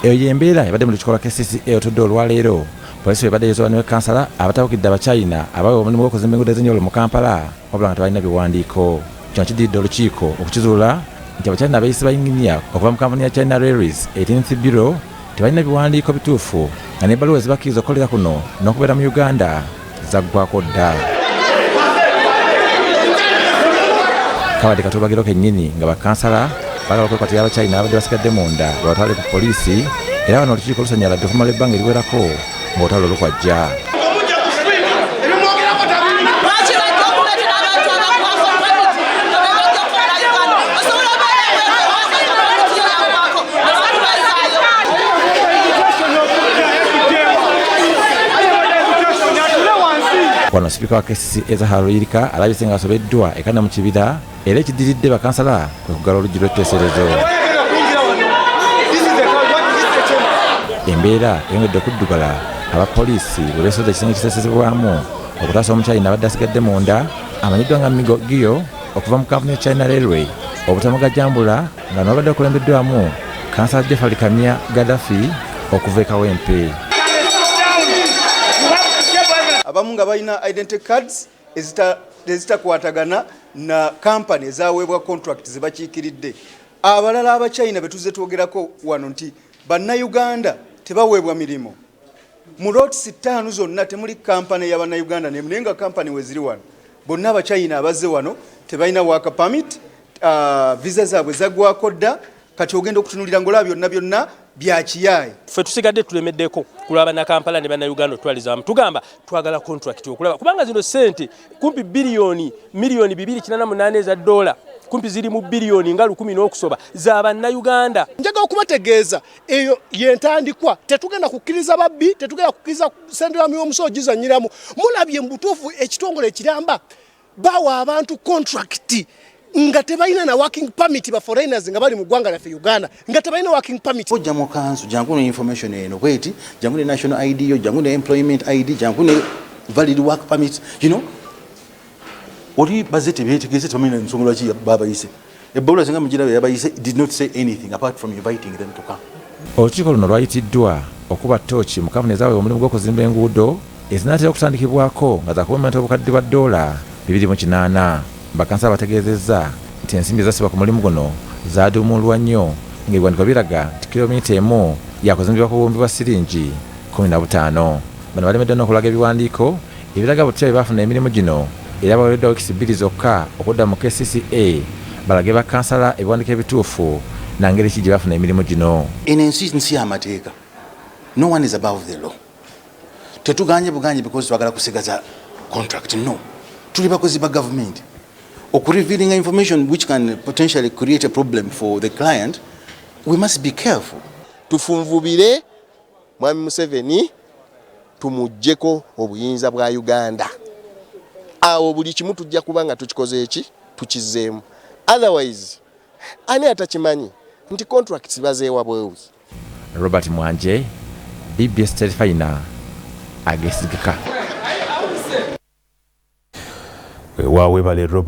Eyo y'embeera ebadde mu lukiiko lwa KCCA otudde olwaleero. Poliisi bw'ebadde yeezooba ne bakansala abatabukidde Abachina abaweebwa omulimu gw'okuzimba enguudo ez'enjawulo mu Kampala wabula nga tebalina biwandiiko. Kino kiddiridde olukiiko okukizuula nti Abachina abeeyise bayinginiya okuva mu kampuni ya China Railways 18th Bureau tebalina biwandiiko bituufu nga n'ebbaluwa ezibakkiriza okukolera kuno n'okubeera mu Uganda zaggwako dda. Kabadde katuubagiro kennyini nga bakansala baagala okwekwatira Abachina ababadde basigadde munda babatwale ku poliisi, era wano olukiiko lusannyaladde okumala ebbanga eriwerako ng'olutalo lukwajja. Wano sipiika wa KCCA Zahara Luyirika alabise ng'asobeddwa e Kanda mu kibira, era ekiddiridde bakansala kwe kuggala oluggi lw'etteeserezo. Embeera eyongedde okuddugala aba poliisi bwe beesozza ekisenge ekiteesezebwamu okutaasa Omuchina abadde asigadde munda amanyiddwa nga Migo Gio okuva mu kampuni ya China Railway obutamugajambula nga n'obadde okulembeddwamu kansala Jeffrey Kamya Gaddafi okuva e Kawempe. Abamu nga balina identity cards ezitakwatagana na kampani ezaweebwa contract zebakiikiridde. Abalala Abachina betuzze twogerako wano nti Bannayuganda tebaweebwa mirimu. Mu lots 5 zonna temuli kampani ya Bannayuganda nemu, naye nga kampani weziri wano bonna Abachina abazze wano tebalina work permit, visa zaabwe zaggwako dda. Kati ogenda okutunulira ng'olaba byonna byonna bya kiyaaye. Ffe tusigadde tulemeddeko kulaba na Kampala ne Bannayuganda otwaliza wamu, tugamba twagala contract okulaba kubanga zino ssente kumpi biliyoni miliyoni 288 eza dola kumpi ziri mu biliyoni nga 1000 n'okusoba za Bannayuganda. Njagala okubategeeza eyo yentandikwa, tetugenda kukkiriza babbi, tetugenda kukkiriza ssente ya omusolo gizannyiramu. Mulabye mu butuufu ekitongole ekiramba bawa abantu contract nga tebalina na working permit, ba foreigners nga bali mu ggwanga lyaffe Uganda nga tebalina working permit. Ojja mu kanso, jangu ne information eno bweti, jangu ne national ID yo, jangu ne employment ID, jangu ne valid work permit, you know, oli bazze tebeetegese, tebamanyi nsonga lwaki babayise. Ebbaluwa singa mugiraba yabayise did not say anything apart from inviting them to come. Olukiiko luno lwayitiddwa okuba ttooki mu kampuni ezaweebwa omulimu gw'okuzimba enguudo ezinaatera okutandikibwako nga zakuwementa obukadde bwa ddoola 208. Bakansala bategeezezza nti ensimbi ezassibwa ku mulimu guno zaaduumulwa nnyo, ng'ebiwandiiko biraga nti kilomita emu yakuzimbibwa ku buwumbi bwa siringi 15. Bano balemeddwa n'okulaga ebiwandiiko ebiraga butya bye baafuna emirimu gino, era baweereddwa wiiki 2 zokka okudda mu KCCA balage bakansala ebiwandiiko ebituufu na ngeri ki gye bafuna emirimu gino. Eno ensi nsi y'amateeka, no one is above the law. Tetuganye buganye because twagala kusigaza contract, no, tuli bakozi ba government. Okurevealing information which can potentially create a problem for the client, we must be careful. Tufunvubire Mwami Museveni, tumuggyeko obuyinza bwa Uganda. Awo buli kimu tujja kuba nga tukikoze eki tukizzeemu. Otherwise ani atakimanyi nti contracts bazeewa bwewi? Robert Mwanje, BBS Terefayina agesigika. Weewaawo, webale Robert.